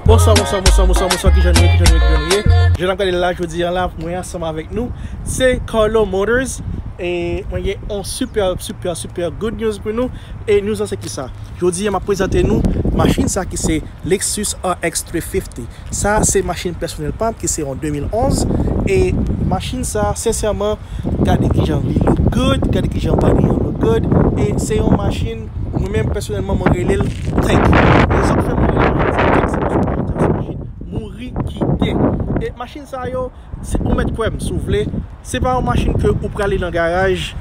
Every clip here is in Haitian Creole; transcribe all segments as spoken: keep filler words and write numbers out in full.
Bonswa, bonswa, bonswa, bonswa, bonswa, kijan nou ye, kijan nou ye, kijan nou ye? Jan n ap gade l la, jodi a la, mwen ansanm avèk nou, se Carlo Motors. E mwen gen yon super, super, super good news pou nou. E news lan se kisa? Jodi a, m ap prezante nou machin sa ki se Lexus R X three fifty. Sa, se machin pèsonèl pa m ki se yon de mil onz. E machin sa, sensèman, gade kijan li look good, gade kijan body an look good. E se yon machin, mwen menm pèsonèlman, mwen rele l Tank. Rezon ki fè mwen rele l Tank, se paske mwen te se machin mouri kite. E machin sa yo, se, ou mèt kwè m, si w vle, se pa yon machin ke ou prale nan garaj,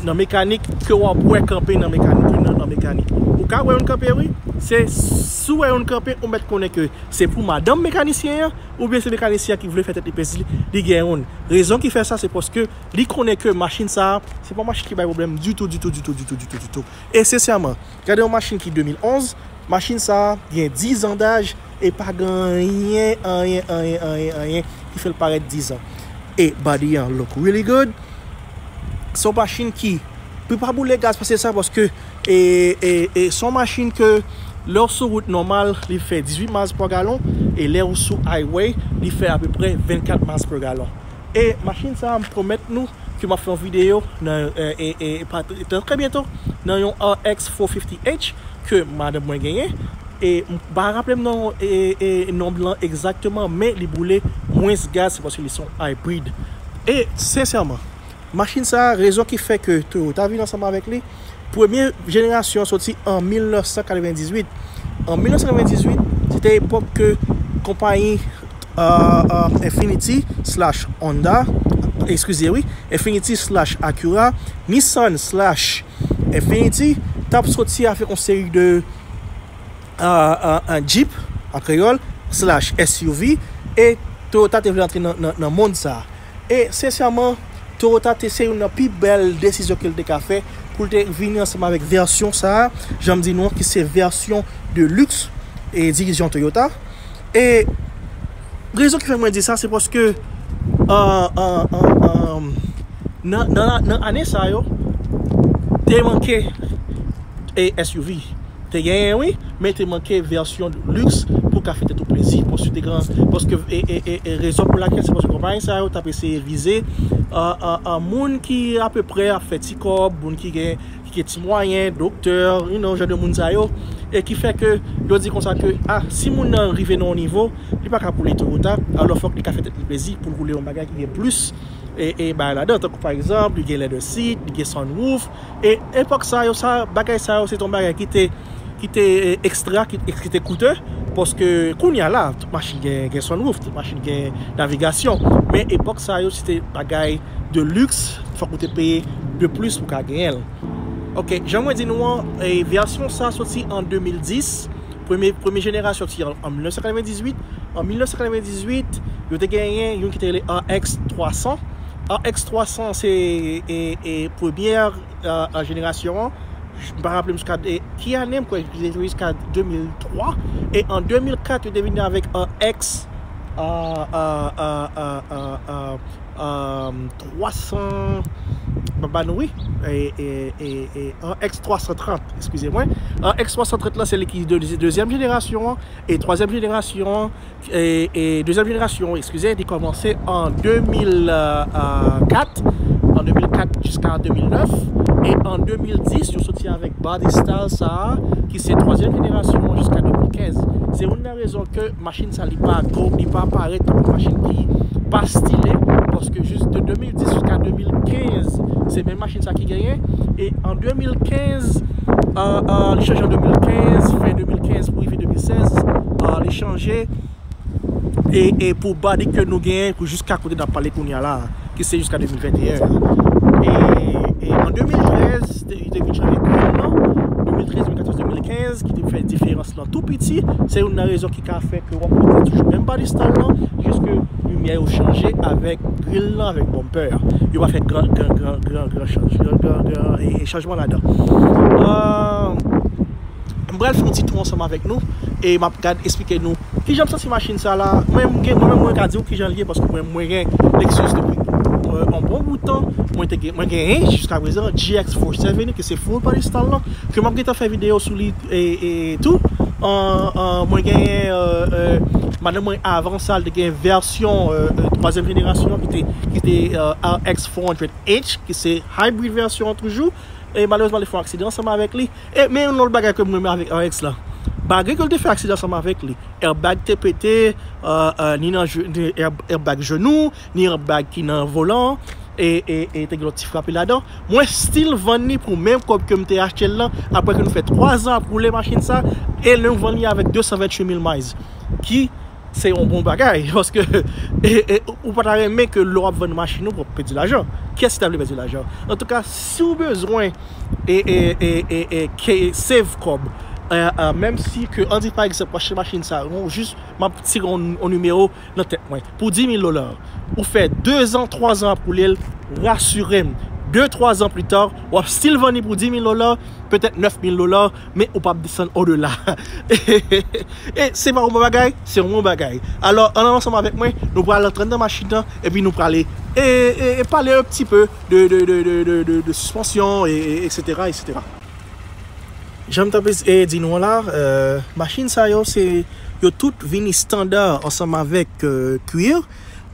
nan mekanik, ke w ap wè kanpe nan mekanik, nan, nan mekanik. Ou ka wè youn kanpe, wi. Se, si w wè youn kanpe, ou mèt konnen ke se pou madanm mekanisyen an, oubyen se mekanisyen an ki vle fè tèt li plezi, li gen youn. Rezon ki fè sa, se paske li konnen ke machin sa, se pa yon machin ki bay pwoblèm ditou, ditou, ditou, ditou, ditou, ditou. E sensèman, gade yon machin ki de mil onz, machin sa gen diz an daj e pa gen anyen, anyen, anyen, anyen, anyen ki fè l parèt diz an. E body an look really good. Se yon machin ki, pou pa boule gaz pase sa, paske e, e, e se yon machin ke lè w sou wout nòmal, li fè dizuit miles per gallon, e lè w sou highway, li fè apeprè vennkat miles per gallon. E machin sa a, m pwomèt nou ke m ap fè yon videyo nan, e, e, e, pa, trè, trè byento, nan yon R X four fifty H ke madanm mwen genyen. E m pa raple m non, e, e, nonb lan egzakteman, men li boule mwens gaz, se paske li se yon hybrid. E sensèman, machin sa a, rezon ki fè ke Toyota vin ansanm avèk li, premye jenerasyon soti an mil nèf san katrevendizuit. An mil nèf san katrevendizuit, se te epòk ke konpayi, euh, euh, Infiniti slash Honda, eskize, wi, Infiniti slash Acura, Nissan slash Infiniti, t ap soti avèk yon seri de, euh, euh, euh, Jeep, an kreyòl, slash S U V, e Toyota te vle antre nan, nan, nan mond sa a. E sensèman, Toyota te se youn nan pi bèl desizyon ke l te ka fè, pou l te vini ansanm avèk vèsyon sa a, jan m di nou an, ki se vèsyon de luxe e divizyon Toyota. E rezon ki fè mwen di sa, se paske, euh, euh, euh, euh, nan, nan, nan ane sa yo, te manke e S U V. Te genyen, wi, men te manke vèsyon de luxe pou ka fè tèt ou plezi, paske te gen, paske, e, e, e, e rezon pou lakèl, se paske konpayi sa yo t ap eseye vize, euh, euh, euh, moun ki apeprè ap fè ti kòb, moun ki gen, ki gen ti mwayen, doktè, you know, jan de moun sa yo, e ki fè ke yo di konsa ke, ah, si moun nan rive nan yon nivo, li pa ka boule Toyota, alò fòk li ka fè tèt li plezi pou l boule yon bagay ki gen plis, e, e bagay ladan, tankou pa egzanp, li gen leather seat, li gen sunroof, e epòk sa yo, sa, bagay sa yo, se te yon bagay ki te, ki te, e, ekstra, ki, ki te koute, paske kounye a la, tout machin gen, gen sunroof, tout machin gen navigasyon, men epòk sa yo, se te bagay de luxe, fòk ou te peye de plis pou ka genyen l. Ok, jan mwen di nou an, e, vèsyon sa soti an de mil dis, premye, premye jenerasyon soti an, an mil nèf san katrevendizuit. An mil nèf san katrevendizuit, yo te genyen youn ki te rele R X twa san. R X twa san se, e, e, premyè, e, e, jenerasyon an. M pa raple m jiska, e, ki ane, m kwè li te rive jiska de mil twa. E an de mil kat, yo te vini avèk R X, e, e, e, e, e, e, twa san, m ap ba nou, wi. E, e, e, e, R X twa san trant, eskize mwen. R X twa san trant lan, se li ki de, dezyèm jenerasyon an. E twazyèm jenerasyon an, e, e, dezyèm jenerasyon, eskize, li kòmanse an de mil kat, an de mil kat jiska de mil nèf. E an de mil dis, yo soti avèk body style sa a, ki se twazyèm jenerasyon an jiska de mil kenz. Se youn nan rezon ke machin sa, li pa gwo, li pa parèt tankou machin ki pa stile, paske jis de de mil dis jiska de mil kenz, se menm machin sa ki genyen. E an de mil kenz, e, e, li chanje an de mil kenz, fen de mil kenz pou rive de mil sèz, e, li chanje. E, e pou body ke nou genyen, pou jiska kote n ap pale kounye a la, ki se jiska de mil venteyen. E, e an de mil trèz, te, te vin chanje grill lan. De mil trèz, de mil katòz, de mil kenz, ki te fè diferans lan tou piti. Se youn nan rezon ki ka fè ke w ap retwouve toujou menm body style lan, jis ke limyè yo chanje avèk grill lan, avèk bumper. Yo pa fè gran, gran, gran, gran, gran chanj-, gran, gran, gran, e, e chanjman ladan. E, m pral fè yon ti tou ansanm avèk nou e m ap gad esplike nou kijan m santi machin sa la. Mwen, m gen, mwen menm, mwen ka di w kijan l ye, paske mwen, mwen gen Lexus depi, e, yon bon bout tan. Mwen te gen, mwen genyen jiska prezan G X four seventy, ki se full body style lan, ke m ap gentan fè videyo sou li, e, e tou. An, an, mwen genyen, euh, euh, madanm mwen avan sa, li te gen vèsyon, euh, euh, twazyèm jenerasyon ki te, ki te, euh, R X four hundred H, ki se hybrid vèsyon an toujou. E malerezman, li fè yon aksidan ansanm avèk li. E, men yon lòt bagay ke mwen renmen avèk R X la. Malgre ke l te fè aksidan ansanm avèk li, airbag te pete, euh, euh, ni nan je-, ni air-, airbag jenou, ni airbag ki nan volan, e, e, e te gen lòt ti frape ladan. Mwen still vann li pou menm kòb ke m te achte l lan, apre ke nou fè twa zan ap woule machin sa, e nou vann li avèk de san venntuit mil miles, ki se yon bon bagay, paske, e, e, ou pa ta renmen ke lè w ap vann machin ou, w ap pèdi lajan. Kiyès ki ta vle pèdi lajan? Antouka, si w bezwen, e, e, e, e, e, ke, save kòb, e, e, menm si ke, ann di pa egzanp, w achte machin sa, ou jis, m ap tire yon, yon nimewo nan tèt mwen. Pou dis mil dola, ou fè de zan, twa zan ap woule l, rasire m, de, twa zan pli ta, w ap still vann li pou dis mil dola, petèt nèf mil dola, men ou p ap desann odela. E se pa yon bon bagay, se yon bon bagay. Alò, ann ansanm avèk mwen, nou pral antre anndan machin nan, epi nou prale e, e, e pale un petit peu de, de, de, de, de, de, de sispansyon, e, e, etsetera, etsetera. Jan m t ap es-, e di nou an la, euh, machin sa yo, se, yo tout vini estanda ansanm avèk, euh, kuir.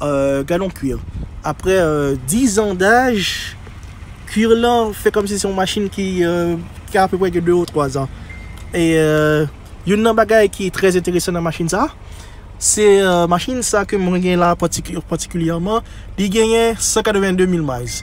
Euh, gad yon kuir. Apre, euh, dis zan daj, kuir lan fè kòmsi se yon machin ki, euh, ki apeprè gen de ou twa zan. E, euh, youn nan bagay ki trè enteresan nan machin sa, se, euh, machin sa ke mwen gen la patik-, patikilyèman, li genyen san katrevenndemil miles.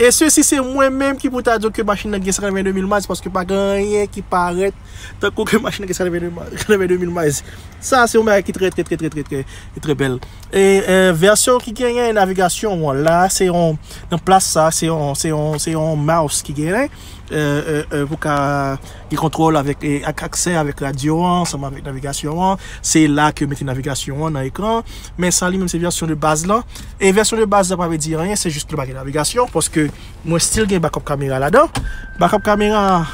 E sesi se mwen menm ki pou ta di w ke machin nan gen san katrevenndemil miles, paske pa gen anyen ki parèt tankou ke machin nan gen san katrevenndemil miles. Sa se yon bagay ki trè, trè, trè, trè, trè, trè, trè bèl. E, e, vèsyon ki genyen navigasyon an la, se yon, nan plas sa, se yon, se yon, se yon mouse ki genyen, e, e, e, pou ka gen kontwòl avèk, e, ak aksè avèk radyo an, ansanm avèk navigasyon an. Se la ke yo mete navigasyon an nan ekran. Men sa li menm se vèsyon de baz lan. E vèsyon de baz la pa vle di anyen, se jis nou pa gen navigasyon, paske mwen still gen backup kamera ladan. Backup kamera,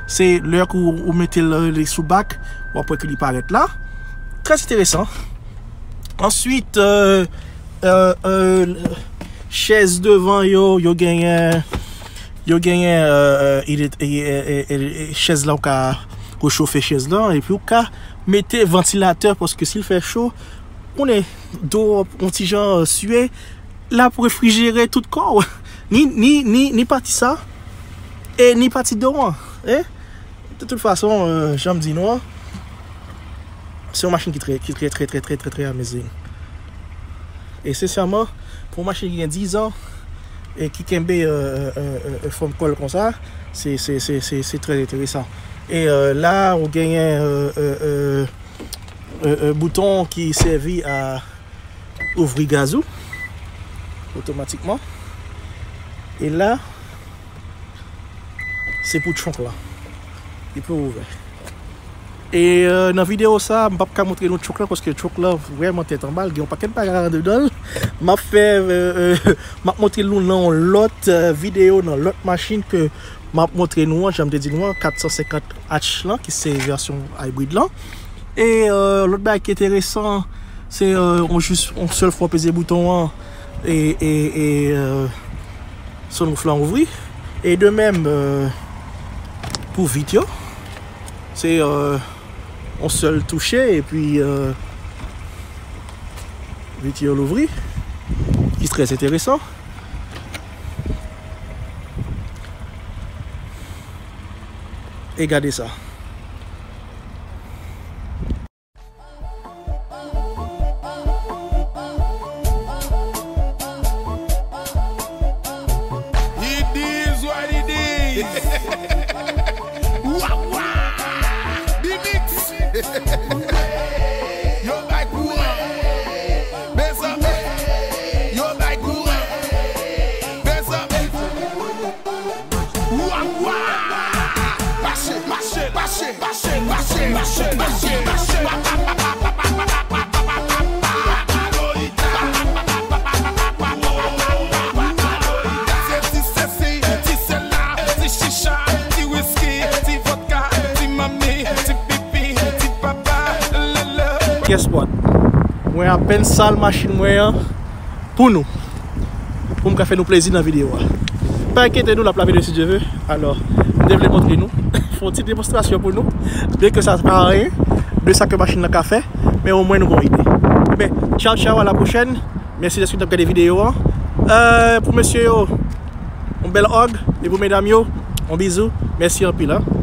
se lè ke ou, ou mete l, li sou back, w ap wè ke li parèt la. Trè enteresan. Answit, euh, euh, euh, chèz devan yo, yo genyen, yo genyen, euh, euh, chèz la ou ka rechofe chèz la, epi ou ka mete vantilatè, paske si l fè cho, konnen do w yon ti jan, euh, siye, l ap refrijere tout kò w. Ni, ni, ni, ni pati sa, e ni pati do an, e. De tout fason, euh, jan m di nou an, se yon machin ki trè, ki trè, trè, trè, trè, trè, trè amazing. E sensyèman, pou yon machin ki gen dis zan, e ki kenbe, euh, euh, euh, euh, fòm kò l konsa, se, se, se, se, se trè enteresan. E, euh, la, ou genyen, euh, euh, euh, euh, euh, bouton ki sèvi a ouvri gaz ou otomatikman. E la, se pou trunk lan. Li pou ouvè. E, euh, nan videyo sa, m p ap ka montre nou trunk lan, paske trunk lan vrèman tèt anba, l gen yon pakèt bagay andedan l. M ap fè, euh, euh, m ap montre nou nan yon lòt, euh, videyo, nan lòt machin ke m ap montre nou an, jan m te di nou an, kat san senkant H lan, ki se vèsyon hybrid lan. E, euh, lòt bagay ki enteresan, se, euh, on jis, on sèl fwa w peze bouton an, e, e, e, euh, sunroof lan ouvri. E de menm, euh, pou vit yo, se, euh, on sèl touche, epi, euh, vit yo louvri, ki trè enteresan. E gade sa. It is what it is. Wa, wa. D-Mix. Yo bay kouran. Mezanmi. Yo bay kouran. Mezanmi. Wa, wa. Mache, mache, mache, mache, mache, mache, mache, mache. Se ti sesi, ti sela, ti chicha, ti wiski, ti vodka, ti manmi, ti pipi, ti papa, lele. Guess what? Mwen apèn sal machin mwen an pou nou. Pou m ka fè nou plezi nan videyo a. Pa enkyete nou, l ap lave de si Dye ve. Alò, m te vle montre nou. Fè yon ti demonstrasyon pou nou. Byen ke sa pa anyen. de sa ke machin nan ka fè, men omwen nou gen yon ide. Ebyen, tchaw tchaw, a la pwochèn. Mèsi dèske w t ap gade videyo an. Euh, pou mesye yo, yon bèl òg, e pou medam yo, yon bizou. Mèsi anpil, hein.